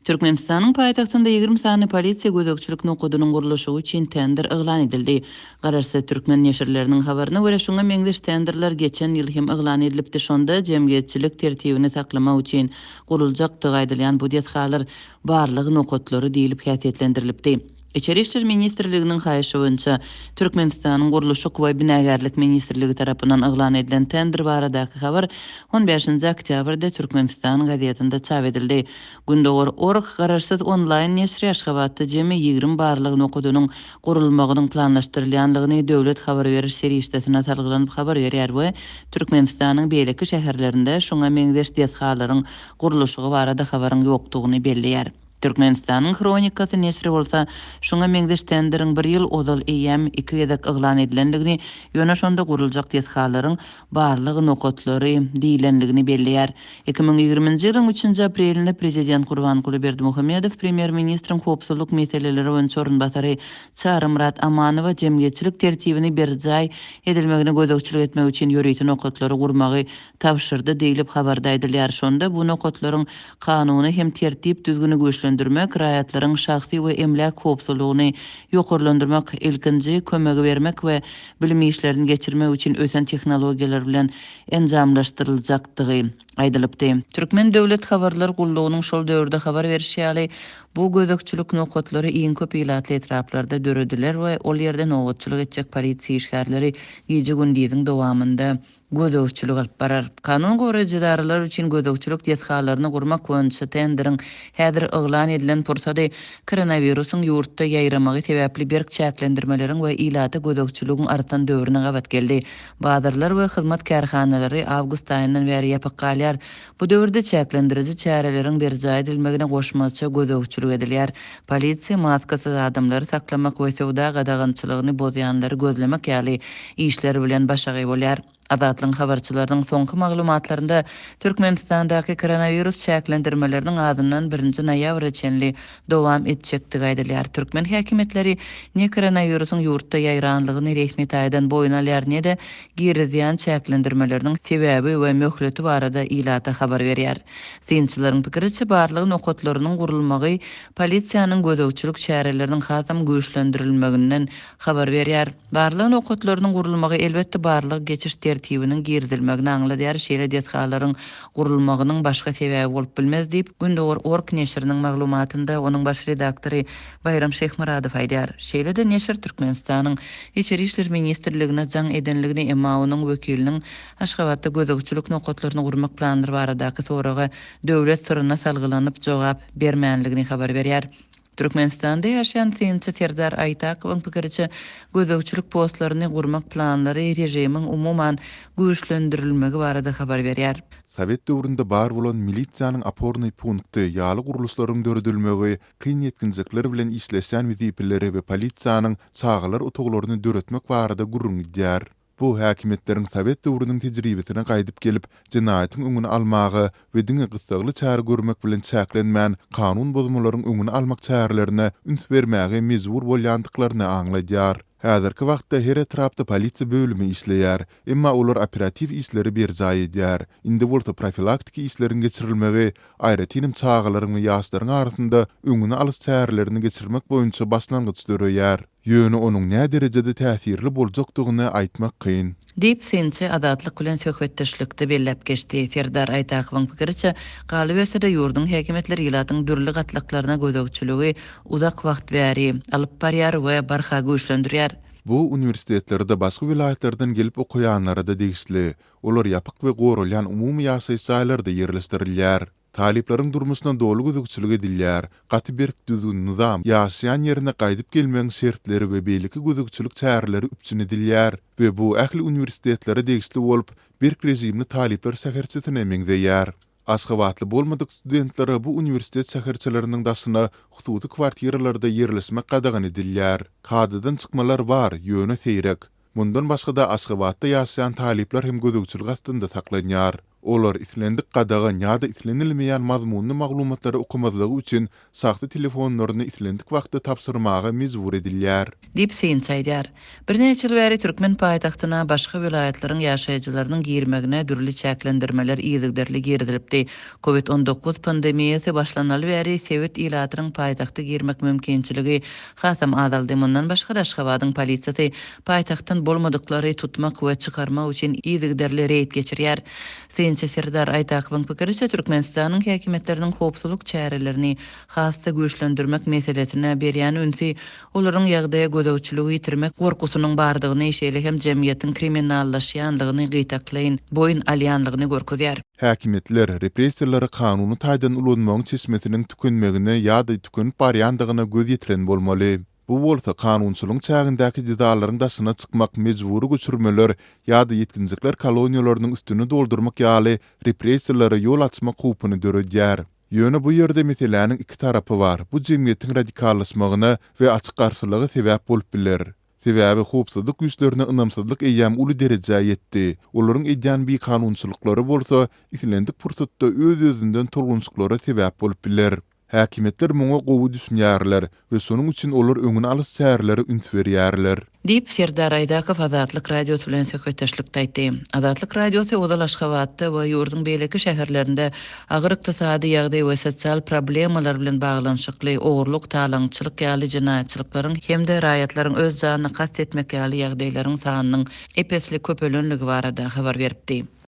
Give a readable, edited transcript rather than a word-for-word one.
Türkmenistanyň paýtagtynda 20 sany polisiýa gözegçilik nokadynyň gurluşygy üçin tender yglan edildi. Garaşsyz türkmen neşirleriniň habaryna görä, şuňa meňzeş tenderler geçen ýyl hem yglan edilipdi, şonda jemgyýetçilik tertibini saklamak üçin guruljakdygy aýdylýan bu desgalar barlag nokatlary diýlip häsiýetlendirilipdi. Içeri işler ministrliginiň haýyşy boýunça Türkmenistanyň Gurluşyk we binagärlik ministrligi tarapyndan yglan edilen tender baradaky habar on bäşinji oktýabrda Türkmenistan gazetinde çap edildi. Gündogar org garaşsyz onlaýn neşiri Aşgabatda jemi 20 barlag nokadynyň gurulmagynyň planlaşdyrylýanlygyny döwlet habar beriş serişdesine salgylanyp habar berýär we Türkmenistanyň beýleki şäherlerinde şuňa meňzeş desgalaryň gurluşygy barada habaryň ýokdugyny belleýär. Türkmenistanyň Hronikasy neşiri bolsa şuňa meňzeş tenderiň bir ýyl ozal eýýäm iki gezek yglan edilendigini, ýöne şonda guruljak desgalaryň barlag nokatlary diýlendigini belleýär. 2020-nji ýylyň üçünji aprelinde prezident Gurbanguly Berdimuhamedow premýer-ministriň howpsuzlyk meseleleri boýunça orunbasary Çarymyrat Amanowa jemgyýetçilik tertibini berjaý edilmegine gözegçilik etmek üçin ýörite nokatlary gurmagy tabşyrdy diýlip habarda aýdylýar. Şonda bu nokatlaryň kanuny hem tertip-düzgüni güýçlendirmek, raýatlaryň şahsy we emläk howpsuzlygyny ýokarlandyrmak, ilkinji kömegi bermek we bilim işlerini geçirmek üçin ösen tehnologiýalar bilen enjamlaşdyryljakdygy aýdylypdy. Türkmen döwlet habarlar gullugynyň şol döwürde habar berşi ýaly, bu gözegçilik nokatlary iň köp ilatly etraplarda dörediler we ol ýerde nobatçylyk etjek polisiýa işgärleri gije-gündiziň dowamynda gözegçilik alyp barar. Kanun goraýjy edaralar üçin gözegçilik desgalaryny gurmak boýunça tenderiň häzir yglan edilen pursady koronawirusyň ýurtda ýaýramagy sebäpli berk çäklendirmeleriň we ilata gözegçiligiň artan döwrüne gabat geldi. Bazarlar we hyzmat kärhanalary awgust aýyndan bäri ýapyk galýar. Bu döwürde çäklendiriji çäreleriň berjaý edilmegine goşmaça gözegçilik edilýär. Polisiýa maskasyz adamlary saklamak we söwda gadagançylygyny bozýanlary gözlemek ýaly işler bilen başagaý bolýar. Azatlygyň habarçylarynyň soňky maglumatlarynda Türkmenistandaky koronawirus çäklendirmeleriniň azyndan birinji noýabra çenli dowam etjekdigi aýdylýar. Türkmen häkimiýetleri ne koronawirusyň ýurtda ýaýranlygyny resmi taýdan boýun alýar, ne-de girizýän çäklendirmeleriniň sebäbi we möhleti barada ilata habar berýär. Synçylaryň pikiriçe, barlag nokatlarynyň gurulmagy polisiýanyň gözegçilik çäreleriniň hasam güýçlendirilmeginden habar berýär. Barlag nokatlarynyň gurulmagy elbetde barlag geçiş tertibiniň girizilmegini aňladýar, şeýle desgalaryň gurulmagynyň başga sebäbi bolup bilmez diýip, Gündogar org neşiriniň maglumatynda onuň baş redaktory Baýram Şyhmyradow aýdýar. Şeýle-de neşir Türkmenistanyň Içeri işler ministrligine jaň edenligini, emma onuň wekiliniň Aşgabatda gözegçilik nokatlaryny gurmak planlary baradaky soraga döwlet syryna salgylanyp jogap bermänligini habar berýär. Türkmenistanda ýaşaýan synçy Serdar Aýtakowyň pikiriçe, gözegçilik postlaryny gurmak planlary režimiň umuman güýçlendirilmegi barada habar berýär. Sowet döwründe bar bolan milisiýanyň opornyý punkty ýaly gurluşlaryň döredilmegi kyn ýetginjekler bilen işleşýän wezipeleri we polisiýanyň çagalar otaglaryny döretmek barada gürrüň gidýär. Bu häkimiýetleriň sowet döwrüniň tejribesine gaýdyp gelip, jenaýatyň öňüni almaga we diňe gyssagly çäre görmek bilen çäklenmän, kanun bozmalaryň öňüni almak çärelerine üns bermäge mejbur bolýandyklaryny aňladýar. Häzirki wagtda her etrapda polisiýa bölümi işleýär, emma olar operatiw işleri berjaý edýär. Indi bolsa profilaktiki işleriň geçirilmegi, aýratynam çagalaryň we ýaşlaryň arasynda öňüni alyş çärelerini geçirmek boýunça başlangyç döreýär. Ýöne onuň näderejede täsirli boljakdygyny aýtmak kyn. Diýip, synçy Azatlyk bilen söhbetdeşlikde belläp geçdi. Serdar Aýtakowyň pikiriçe, galyberse-de, ýurduň häkimiýetleri ilatyň dürli gatlaklaryna gözegçiligi uzak wagt bäri alyp barýar we barha güýçlendirýär. Bu uniwersitetlerde başga welaýatlardan gelip okaýanlara-da degişli. Olar ýapyk we goralýan umumy ýaşaýyş jaýlarda ýerleşdirilýär. Talyplaryň durmuşyna doly gözegçilik edilýär. Gaty berk düzgün-nyzam, ýaşaýan ýerine gaýdyp gelmegiň şertleri we beýleki gözegçilik çäreleri üpjün edilýär we bu ähli uniwersitetlere degişli bolup, berk režimli talyplar şäherçesine meňzeýär. Aşgabatly bolmadyk studentlere bu uniwersitet şäherçeleriniň daşyna hususy kwartiralarda ýerleşmek gadagan edilýär. Kadadan çykmalar bar, ýöne seýrek. Mundan başga-da Aşgabatda ýaşaýan talyplar hem gözegçilik astynda saklanýar. Olar islendik gadagan ýa-da islenilmeýän mazmunly maglumatlary okamazlygy üçin şahsy telefonlaryny islendik wagtda tabşyrmaga mejbur edilýär. Diýip, synçy aýdýar. Birnäçe ýyl bäri türkmen paýtagtyna başga welaýatlaryň ýaşaýjylarynyň girmegine dürli çäklendirmeler yzygiderli girizilipdi. Covid 19 pandemiýasy başlanaly bäri sebit ilatynyň paýtagta girmek mümkinçiligi hasam azaldy. Mundan başga-da, Aşgabadyň polisiýasy paýtagtdan bolmadyklary tutmak we çykarmak üçin yzygiderli reýd geçirýär. Synçy Serdar Aýtakowyň pikiriçe, Türkmenistanyň häkimiýetleriniň howpsuzlyk çärelerini has-da güýçlendirmek meselesine berýän ünsi olaryň ýagdaýa gözegçiligi ýitirmek gorkusynyň bardygyny, şeýle hem jemgyýetiň kriminallaşýandygyny gytaklaýyn boýun alýandygyny görkezýär. Häkimiýetler repressiýalary kanuny taýdan ulanmagyň çeşmesiniň tükenmegine ýa-da tükenip barýandygyna göz ýetiren bolmaly. Bu bolsa kanunçylygyň çägindäki jezalaryň daşyna çykmak, mejbury göçürmeler ýa-da ýetginjekler koloniýalarynyň üstüni doldurmak ýaly repressiýalara ýol açmak howpuny döredýär. Ýöne bu ýerde meseläniň iki tarapy bar, bu jemgyýetiň radikallaşmagyna we açyk garşylyga sebäp bolup biler. Sebäbi howpsuzlyk güýçlerine ynamsyzlyk eýýäm uly derejä ýetdi, olaryň edýän bikanunçylyklary bolsa islendik pursatda öz-özünden tolgunşyklara sebäp bolup biler. Häkimiýetler muňa gowy düşünýärler we şonuň üçin olar öňüni alyş çärelere üns berýärler. Diýip, Serdar Aýdakow Azatlyk Radiosy bilen söhbetdeşlikde aýtdy. Azatlyk Radiosy ozal Aşgabatda we ýurduň beýleki şäherlerinde agyr ykdysady ýagdaý we sosial problemalar bilen baglanyşykly ogurlyk, talaňçylyk ýaly jenaýatçylyklaryň hem-de raýatlaryň öz janyna kast etmek ýaly ýagdaýlaryň sanynyň ep-esli köpelenligi barada habar beripdi.